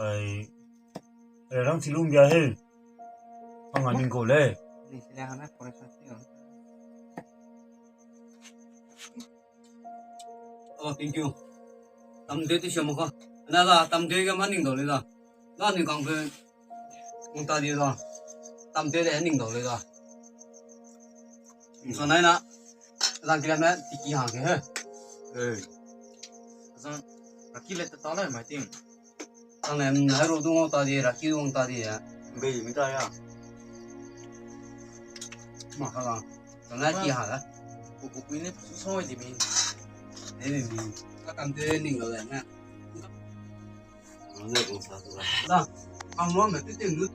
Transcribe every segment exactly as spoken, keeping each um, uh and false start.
Ai, re rang chi lum bia he. Hang a ning ko le. Oh, thank you. Tam de ti siam ka. Na da, tam de ga ma ning dau le da. Da ning kang pe. Ning ta di da. Tam de de ning dau le da. So nai na. Zang kila me ti ki hang ke he. Eh. Zang, ra ki le ta ta le mai ting. Tang nem nai ro du ngau ta di, ra ki du ngau ta di ya. Bei mi ta ya. Ma ka la. Tang nai ki ha la. Ku ku kui ne su soi di mi. Ne mi mi. Ka kam te ning lo le na. Nang ne kong sa tu la. Da. Kam lo me te te nu.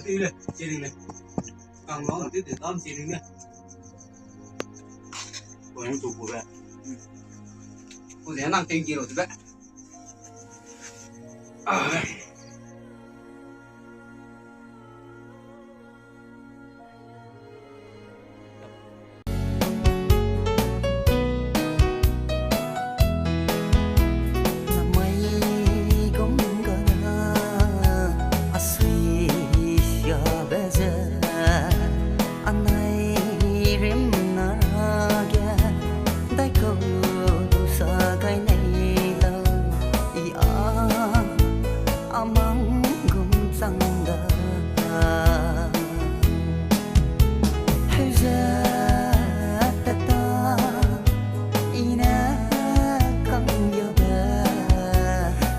Te le, che ling le. Kam lo me te te dam che ling le. Ko yang tu ku be. Ku de nang teng ki lo te be. Anai rim na rage, dai kau sa kai nei lau, i a amang gum chang da. Heuze tata, i ne kang yo da,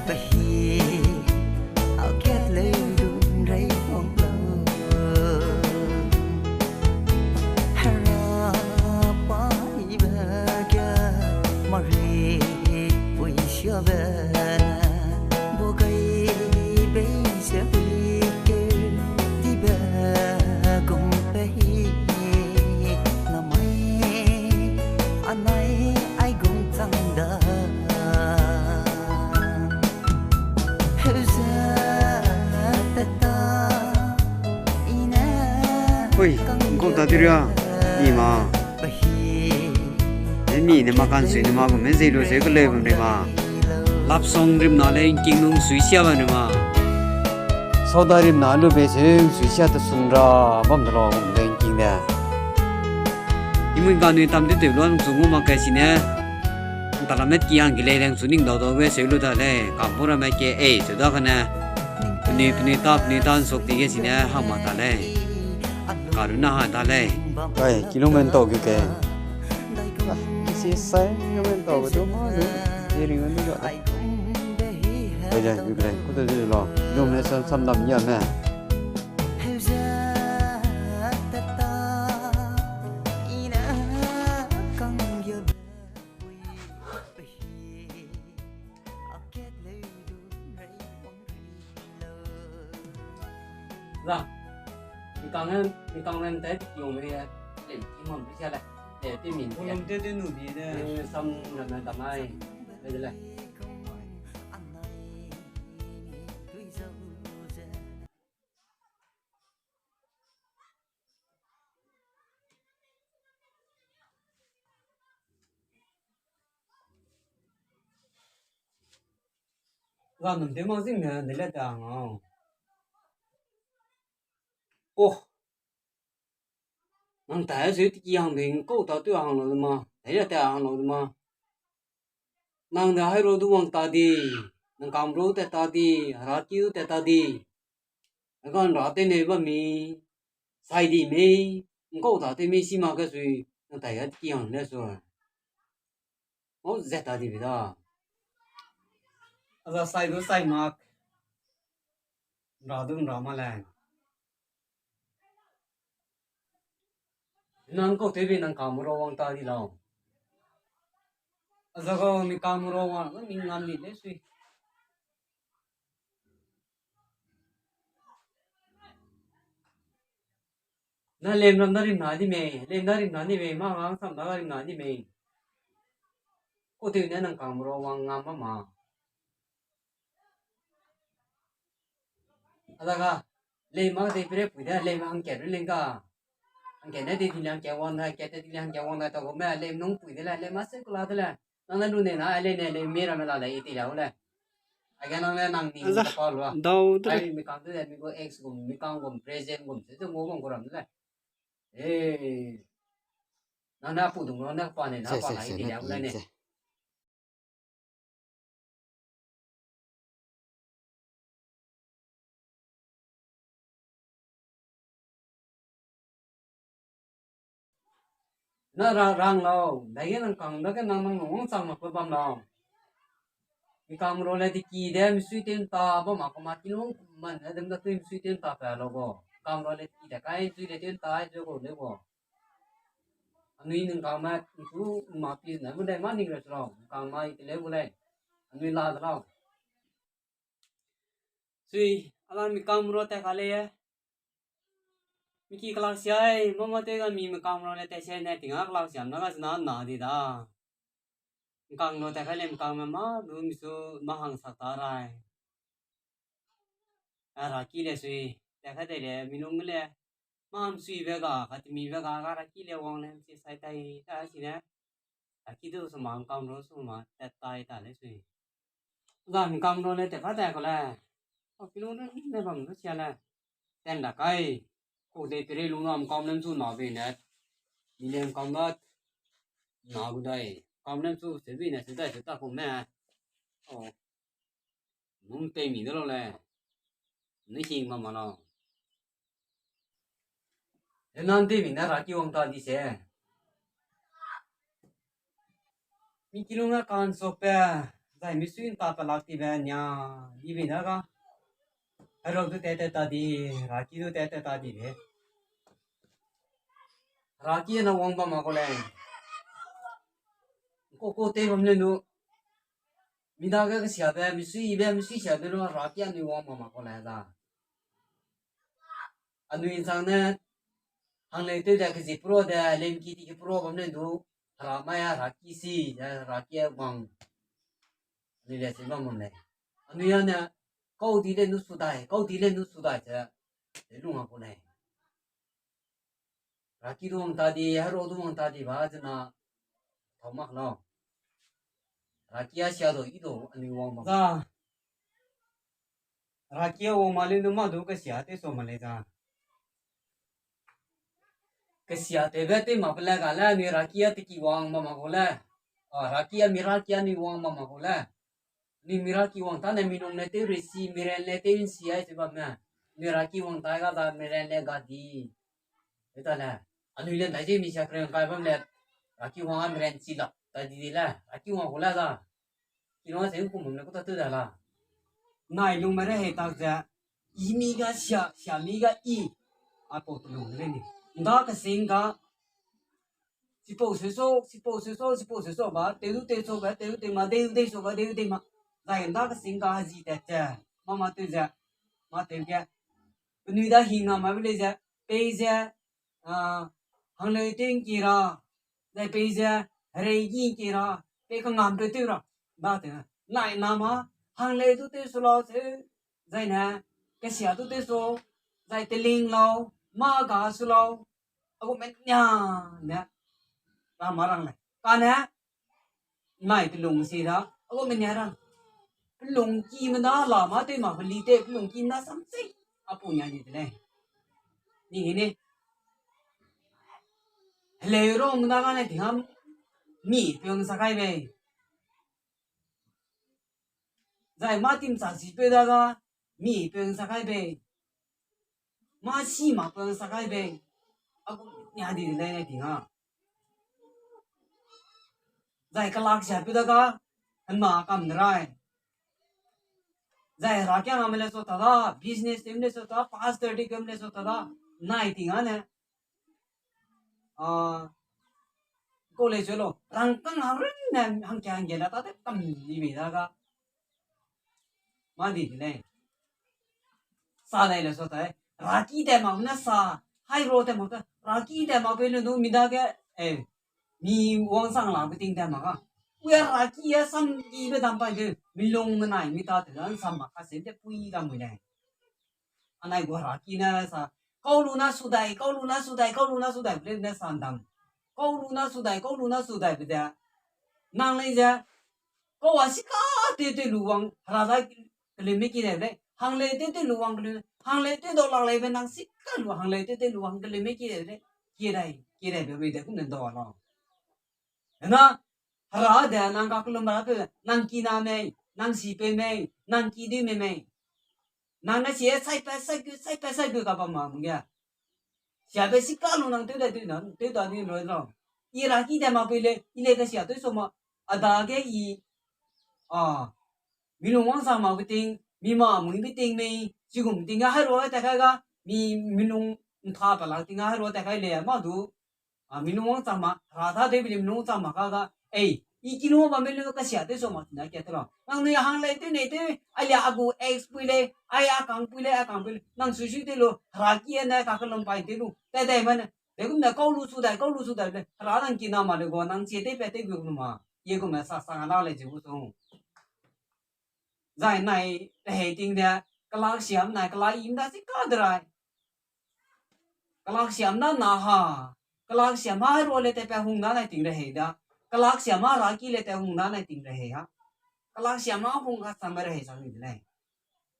pahi, a kat leu dun rei wang lau. Hera pa ibe ge mari pui siabe ne, bo gai bei se pui ke dibe gum pe hi namai anai ai gum chang da. Ui, ngkau ta di ria, ni ma. E mi ne ma kan sui ne ma gu me zei lu ze ke leu bam ri ma. Love song rim na le ngking nung sui sia bam ri ma. Sauda rim na lu be ze sui sia te sung ra bam de lo gum de ngking de. I mui ga nui tam di te lu nung sung gu ma kai si ne. Ntalamet ki hang ki lei leng chu ning dau dau ge seu lu da lei, kam bu ramme ke ei seu da kane. Penui, penui ta, penui ta nsuk ti ge sine hang ma ta lei. Karu na ha ta lei. Kai, kilometer tau ge ke. Kisi sai kilometer tau ge du ma lu. Ye ring ni ga. Ai le, yu le, ku de lu lo. Kilometer sam, sam dam ya me. Za, mi kang, mi kang ren tai ti kiong ri, le, ki mon ri sia le, le, ti min ri. Kolom te te nu di de. Eh, sam ren na damai, le, le. Ga num te ma zing ne, de le ta ngau. Oh. Nang ta zui ti ki hang de, ngkau ta tu hang lo de ma. De le ta hang lo de ma. Nang de hai ro du wang ta di. Nang kam ro te ta di, hera ki du te ta di. Agan ra te ne ba mi, sai di mei, ngkau ta te mei si ma ke sui, nang tai a ki hang ne sui. Mau zet ta di bi da. A za sai du sai mak. Ra du ra ma le. Nang kau te bi nang kam ro wang ta di lau. A za kau mi kam ro wang, mi ngam ni le sui. Na lem ram da rim na di mei, lem da rim na di mei, ma ngang sam da rim na di mei. Kau te ne nang kam ro wang ngam ma ma. A za ka, lem ma de pere pui de, lem hang kat ri leng ka. Hang kat ne de di le hang kat wang da, kat de di le hang kat wang da, ta gu me, lem nung pui de le, lem ma se ku la de le. Nang ne lu ne na, le ne, lem me ramme la le, i ti le u le. Age nang le nang ni Aza, pa lua. Dau de. Ai, mi kang de, mi gu ex gum, mi kang gum, present gum, se de mo gum ko ram de. Eh. Nang na pu dung lo, na pa ne, na pa na i di liang le ne. Na ra rang lau, dai ge nang kang da ge nang nang nung chang mak pe bam lau. Mi kang ro le di ki de, mi sui ten ta, ba ma ko ma ki nung man, ne dem da tui mi sui ten ta pe lau go. Kang ro le di ki de, kai sui le ten ta, ai zeu go, le go. Anui nung kang ma, ntu ma pi na, mu dai ma ning re lau, kang ma i te le gu le. Anui la de lau. Sui, ala mi kang ro te ka le ye. Mi ki kelak siai, mama te ga mi mi kang ro le te siai ne ting a kelak siam na ga sina na di da. Mi kang ro te ka le mi kang ma ma du mi su ma hang sak ta rai. A ra ki le sui, te ka te le mi lung le, ma mi sui be ga, ka ti mi be ga, ka ra ki le wang le, mi si sai tai ta si ne. A ki du su ma mi kang ro su ma, te tai ta le sui. Za mi kang ro le te ka te ko le. O ki lung ne bam du sia le. Ten da kai. Ko de pere lung na mi kang nem su na be ne. Mi le mi kang na. Na gu dai. Kang nem su se be ne se dai se ta ko me. O. Num te mi de lo le. Ne hing ma ma lo. Enan te mi na ra ki wang ta di se. Mi ki lung a kan so pe, zai mi sui ta pe lak ti be nia, di be da ga. Hero du te te ta di, ra ki du te te ta di be. Ra ki na wang ba ma ko le. Ko ko te bam le nu. Mi da ga kesia be, mi sui be, mi sui sia be lu, ra ki anui wang ba ma ko le da. Anui sang ne, hang le te de ke zi pro de, lem ki ti ke pro bam le nu, ra mai a ra ki si, ra ki wang. Anui le si bam bam le. Anui ya ne, kau di le nu su dai, kau di le nu su dai ze, le lung a ko le. Ra ki du wang ta di, hero du wang ta di ba, zena, tau mak lau. Ra ki a sia do, i do, anui wang ba. Za. Ra ki a wang ma le nu ma du kesia te so ma le za. Kesia te be te ma pe le ga le, anui ra ki a te ki wang ba ma ko le. A, ra ki a mi ra ki a anui wang ba ma ko le. Ni mi ra ki wang ta ne mi nung ne tew resi, mi ren le tew nsi ai se bam ne. Mi ra ki wang ta ga da mi ren le ga di. E ta le. Anui le ndai je mi sia kren kai bam le. Ra ki wang a mi ren si lak ta di di le. Ra ki wang ko le da. Ki nung a se kum bam le ko ta tew da la. Nai lung me re hei tak ze. I mi ga sia, sia mi ga i. A pau te lung le ni. Nda kesing ga. Sipau se so, sipau se so, sipau se so ba, tew du tew so ba, tew du tew ma, dei du dei so ba, dei du dei ma. Zai nda kesing ga zi tat ze, ma ma tew ze, ma tew ge. Penui da hing na ma be le ze, pei ze, a, hangleu tew ngki ra, zai pei ze, herei gi ngki ra, pei kangam pe tew ra, da tew. Nai na ma, hangleu du tew su lau se, zai ne, kesia du tew su, zai teling lau, ma ga su lau, a gu menia ne, ra ma rang lei. Kane, nai pelung si da, a gu menia rang. Pelung ki me da la ma tew ma peli te, pelung ki me da sam sei, a pu nia di de lei. Ni hini. Heleu ro me da ga ne ting ham, mi peung sa kai bei. Zai ma tim sa si peu da ga, mi peung sa kai bei. Ma si ma peung sa kai bei. A gu nia di de lei ne ting a. Zai kelak sia peu da ga, hema kam de rai. Zai hera kiang a me le so ta da, business team le so ta, pastor di kem le so ta da, nai ting a ne. A, ko le so lo, rangkâng hang rin ne hangkia hangge la ta te kam ni mi da ga. Ma di de lei. Sa dai le so ta, ra ki te mak ne sa, hai ro te mak ta, ra ki te mak pe le nu mi dage, eh, mi wang sang la pe ting te mak a. Ui a ra ki a sam ki be dam pai de, mi lung me nai mi ta te dan sam mak ka se de pui dam mui lei. Anai gu ra ki ne sa, kau lu na su dai, kau lu na su dai, kau lu na su dai, pe le ne sa ndam. Kau lu na su dai, kau lu na su dai pe de. Nang lei ze, kau a si ka te te lu wang, hera dai keleume ki dai lei. Hangleu tew tew lu wang keleu, hangleu tew dau lak leibe nang si ka lu hangleu tew tew lu wang keleume ki dai lei. Ki dai, ki dai be bei de kum ne dau la. Ena, Hera de nang kakellum ba pe, nang kiname, nang sipeume, nang kiduîme me. Nang ne sie saipat saigu, saipat saigu ka bam ma mung ge. Siabe si ka lu nang tew dai tew nang, tew da ni loi lau. I ra ki dai ma pui le, i le ka sia tew so ma, a dage i, a, mi lung wangchang ma beting, mi ma mui beting mei, chigum ting ga, hai rua tat kai ga, mi, mi lung ntha pa lak ting ga, hai rua tat kai le, ma du, a, mi lung wangchang ma, Hera ta tew bi le mi lung wangchang ma ka ga, ei, i ki lung ba me lu ka sia tew so ma tina kia te lau. Nang nui hangleu tew nei tew, ai le a gu ex pui le, ai a kang pui le, a kang pui le, nang sui sui tew lu, Hera ki ne kakellum pai tew lu, tat dai ma ne, de kum ne kau lu su dai, kau lu su dai le, Hera nang kina ma le gu, nang sie tew pat tew gu lu ma, ye kum ne sa sang a la le ze gu su. Zai nai rehei ting de, kelaksiam nai, kela im da si ka de rai. Kelaksiam na na ha, kelaksiam ha rua le tew pa hung na nai ting rehei da, kelaksiam ha ra ki le tew hung na nai ting rehei ha. Kelaksiam ha hung ka sam rehei sang ni de lei.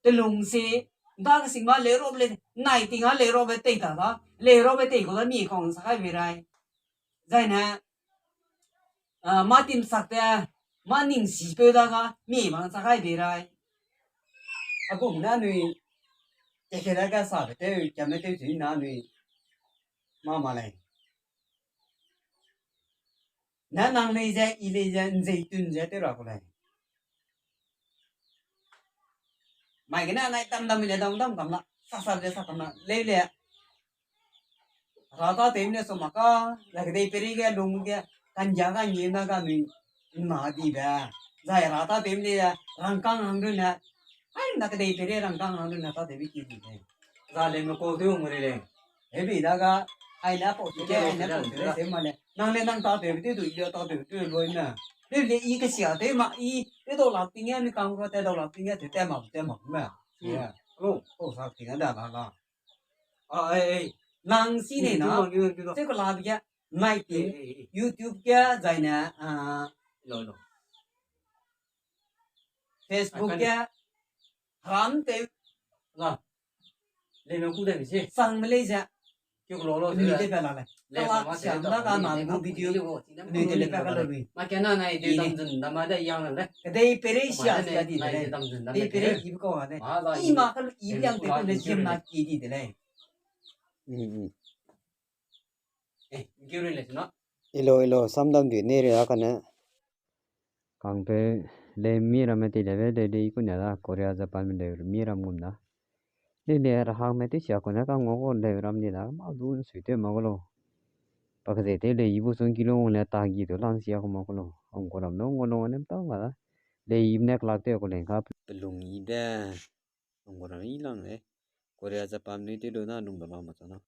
Telung se, nda kesing ma le rua le, nai ting a le rua be tei ta da, le rua be tei gu da mi kang sa kai be rai. Zai ne, a, mâ timsak te, mâ ningsipeu da ga, mi bang sa kai be rai. A gum ne anui, ke ke da ga sa be tew, kiame tew chi ne anui, mâ ma lei. Ne nang lei ze, i lei ze, nzeitun ze tew ra ku lei. Mai gene anai dam dam le dam dam kam la, sa sa le sa kam la, lei le. Hera ta tew le so ma ka, la kedei peri ge lung ge, kan ja ga ngi na ga nui, na di be. Zai Hera ta tew le, rangkâng hang du ne, ai na kedei peri rangkâng hang du ne ta tew bi ki di be. Za le me ko tew hung re le. Hebi da ga, ai ne pau tew, ai ne pau tew, se ma le. Nang le nang ta tew tew du, i le ta tew tew loi ne. Le le i kesia tew ma, i, te dau lak ting e, mi kang ru te dau lak ting e, te te ma, te ma me. Lo, o sa ting e da la la. A, ei, ei. Nang si ne na, YouTube, YouTube, YouTube. Te ko la bi ge, nai ting, YouTube ge, zai ne, a, lo, lo. Facebook ge, ram tew, la. Le me ku de mi se. Sang me lei ze. Ke ko lo lo, nui te pe la le. Kelaksiam da ga na gu video. Nui te le pe ka lo lui. Ma ke na nai de dam zun dam ma de yang le. Kedei peri sia sia di de le. Kedei peri i ko a de. I ma ka lu i yang te ko le jim na ki di de le. Ilo, ilo, samdam dui ne re a kane. Kangpeu le mi ramme tei lebe le le i kune da Korea, Japan me le mi ram gum da. Le le rahangme tei sia kune ka ngua gu le ram di da ma du nsui tew ma gu lo. Pa keze tew le i bu sung ki lu le ta gi du lang sia ku ma gu lo. Ang ku ram no ngua lu ne ta ma da. Le i ne klak tew ku le ka pelung i de. Ang ku ram i lang le. Korea, Japan nui tew lu na lung da la ma cha na.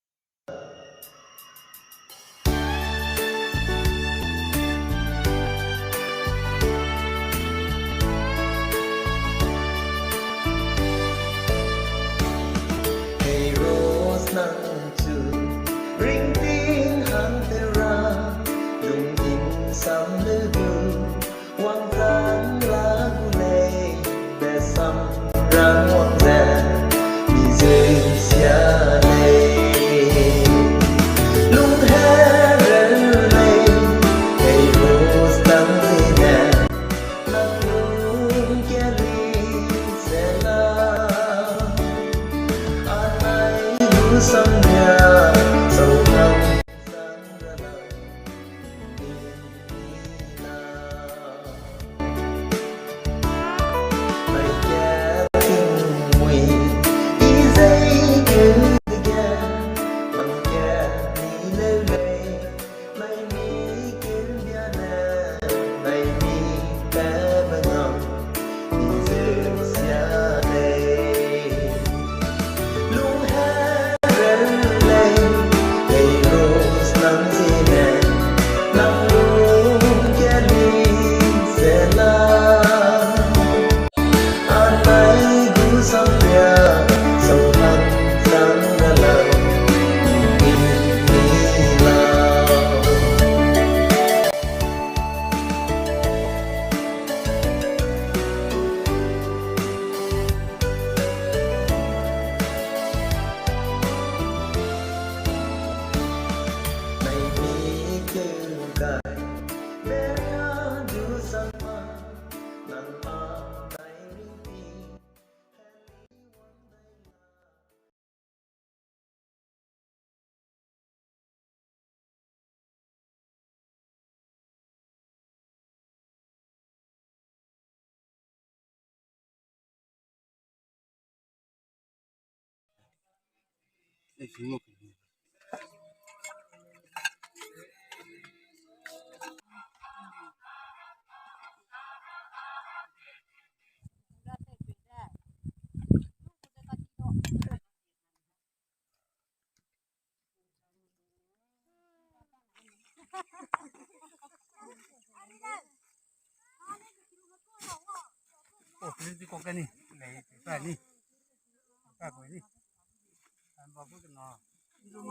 Hei Rose nang chu ringting hang te ra, lungning sam le du, wangchang la gu lei, be sam rang wang ze, mi zeu sia lei. Lung he reu lei, hei Rose nang le ne, nang lung kia ri se la. Anai lu sam ria, sau nang sang ra la. Oh, ini di kok ni. Ni, ni. Ka koi ni. An babu kena. Ni.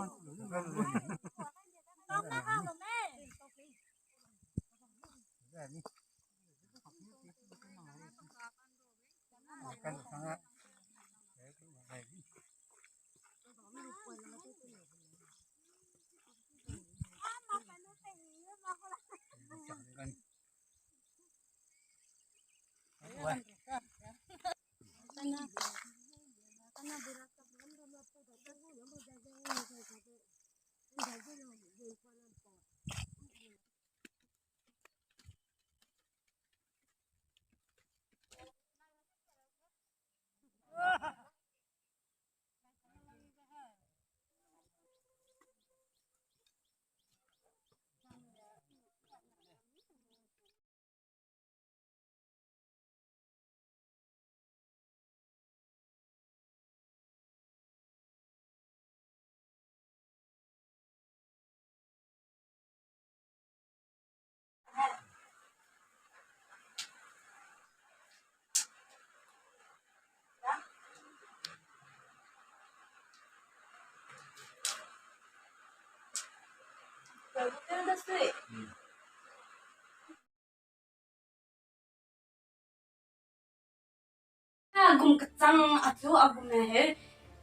Gum kechang achu a gume heu,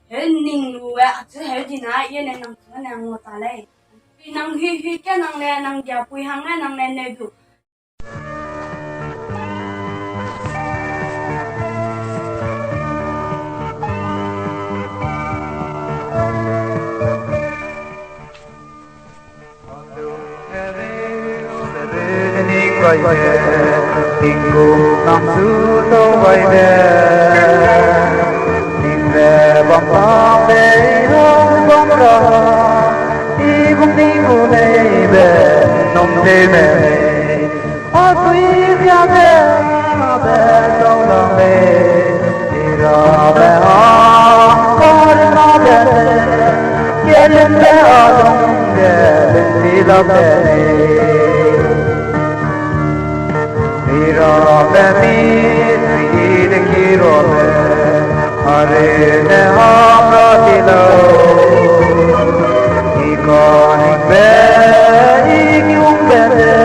heu ning lu we achu heu dina, ye ne nang chu ne ngau ta lei. Nang hui hui ke nang ne, nang dia pui hang ne nang ne ne du. Tingkum nang su tau bai de, ning le bam bam de, hong bam ra, i gum ning gu nei be, num de me. A sui sia be, a be tau lang lei, i rabe a, a ri na be lei, kelem be a dong ge, si la be lei. I rabe mi, sui de ki rabe, a re ne a ra di lau. I ka ning be, i ki ung be de,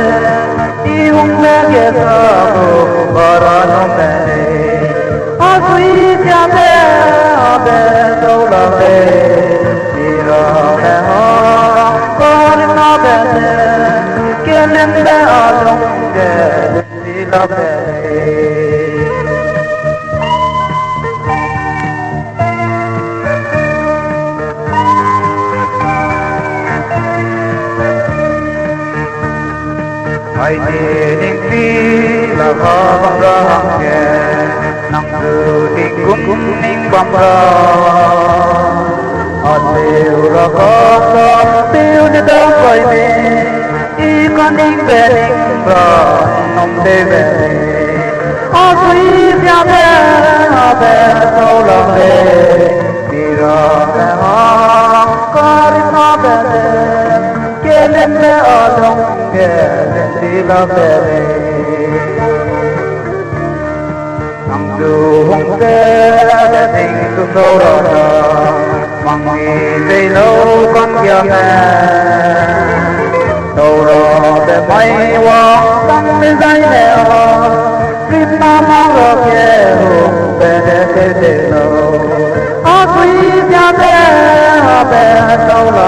i hung ne ge sa bu, ba ra num be lei. A sui sia be, a be tau la lei. I rabe a, ka ri na be lei. Kelem be a dong ge, si la be lei. Ai ni ning pi la ga bam ra hangge, nang zu tingkum ning bam ra. A teu ra ka sa, teu ne dau kai me, i ka ning be ning ra, num de be. A sui sia be, a be tau la be, i rabe a, ka ri na be de, kelem be a dong ge, si la be lei. Nang zu hung se, ning zu sau ra da, mang mi zei lau kan kia me. Tau ra be mai wang sang me zai le a, rim na mang ra ke hung be de se se lau. A sui sia be, a be tau la